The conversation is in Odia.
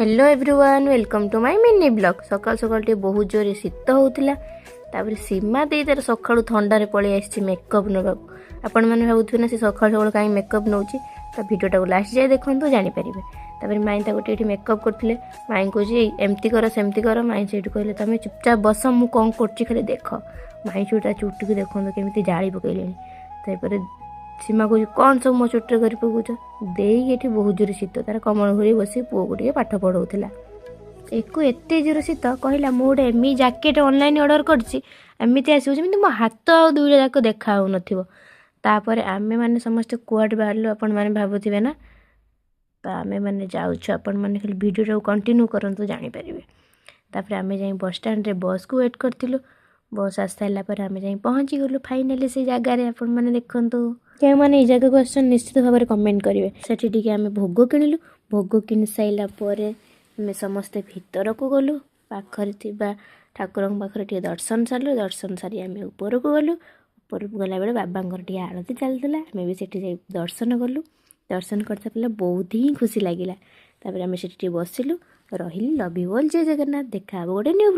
Hello everyone, welcome to my mini vlog. ସକାଳୁ ସକାଳୁ ଟିକେ ବହୁତ ଜୋରେ ଶୀତ ହେଉଥିଲା। ତାପରେ ସୀମା ଦେଇ ତାର ସକାଳୁ ଥଣ୍ଡାରେ ପଳେଇ ଆସିଛି ମେକଅପ୍ ନେବାକୁ। ଆପଣମାନେ ଭାବୁଥିବେ ନା, ସେ ସକାଳୁ ସକାଳୁ କାହିଁ ମେକଅପ୍ ନେଉଛି? ତ ଭିଡ଼ିଓଟାକୁ ଲାଷ୍ଟ ଯାଏ ଦେଖନ୍ତୁ, ଜାଣିପାରିବେ। ତାପରେ ମାଇଁ ତାକୁ ଟିକେ ଏଠି ମେକଅପ୍ କରୁଥିଲେ। ମାଇଁ କହୁଛି, "ଏଇ, ଏମିତି କର, ସେମିତି କର।" ମାଇଁ ସେଇଠୁ କହିଲେ, "ତମେ ଚୁପଚାପ ବସ, ମୁଁ କ'ଣ କରୁଛି ଖାଲି ଦେଖ।" ମାଇଁ ସେଇଠୁ ତା ଚୁଟିକୁ ଦେଖନ୍ତୁ କେମିତି ଜାଳି ପକେଇଲେଣି। ତାପରେ ସୀମା କହୁଛି, "କ'ଣ ସବୁ ମୋ ଚୁଟିରେ କରି ପକଉଛ?" ଦେଇକି ଏଠି ବହୁତ ଜୋରେ ଶୀତ, ତାର କମଳ ଘୋଡ଼ି ବସି ପୁଅକୁ ଟିକେ ପାଠ ପଢ଼ଉଥିଲା। ଏକୁ ଏତେ ଜୋରେ ଶୀତ, କହିଲା, "ମୁଁ ଗୋଟେ ଏମିତି ଜ୍ୟାକେଟ୍ ଅନଲାଇନ୍ ଅର୍ଡ଼ର କରିଛି, ଏମିତି ଆସିବ ଯେମିତି ମୋ ହାତ ଆଉ ଦୁଇଟା ଯାକ ଦେଖା ହେଉନଥିବ।" ତାପରେ ଆମେମାନେ ସମସ୍ତେ କୁଆଡ଼େ ବାହାରିଲୁ, ଆପଣମାନେ ଭାବୁଥିବେ ନା? ତ ଆମେମାନେ ଯାଉଛୁ, ଆପଣମାନେ ଖାଲି ଭିଡ଼ିଓଟାକୁ କଣ୍ଟିନ୍ୟୁ କରନ୍ତୁ, ଜାଣିପାରିବେ। ତାପରେ ଆମେ ଯାଇ ବସଷ୍ଟାଣ୍ଡରେ ବସ୍କୁ ୱେଟ୍ କରିଥିଲୁ। ବସ୍ ଆସି ସାରିଲା ପରେ ଆମେ ଯାଇ ପହଞ୍ଚିଗଲୁ ଫାଇନାଲି ସେଇ ଜାଗାରେ। ଆପଣମାନେ ଦେଖନ୍ତୁ, କେଉଁମାନେ ଏଇ ଜାଗାକୁ ଆସୁଛନ୍ତି, ନିଶ୍ଚିତ ଭାବରେ କମେଣ୍ଟ କରିବେ। ସେଠି ଟିକେ ଆମେ ଭୋଗ କିଣିଲୁ। ଭୋଗ କିଣି ସାରିଲା ପରେ ଆମେ ସମସ୍ତେ ଭିତରକୁ ଗଲୁ। ପାଖରେ ଥିବା ଠାକୁରଙ୍କ ପାଖରେ ଟିକେ ଦର୍ଶନ ସାରିଲୁ। ଦର୍ଶନ ସାରି ଆମେ ଉପରକୁ ଗଲୁ। ଉପରକୁ ଗଲାବେଳେ ବାବାଙ୍କର ଟିକେ ଆଳତି ଚାଲିଥିଲା। ଆମେ ବି ସେଠି ଯାଇ ଦର୍ଶନ କଲୁ। ଦର୍ଶନ କରିସାରିଲା ବହୁତ ହିଁ ଖୁସି ଲାଗିଲା। ତାପରେ ଆମେ ସେଠି ଟିକେ ବସିଲୁ। ରହିଲି, love you all, Jay Jagannath. ଦେଖା ହେବ ଗୋଟେ ନ୍ୟୁ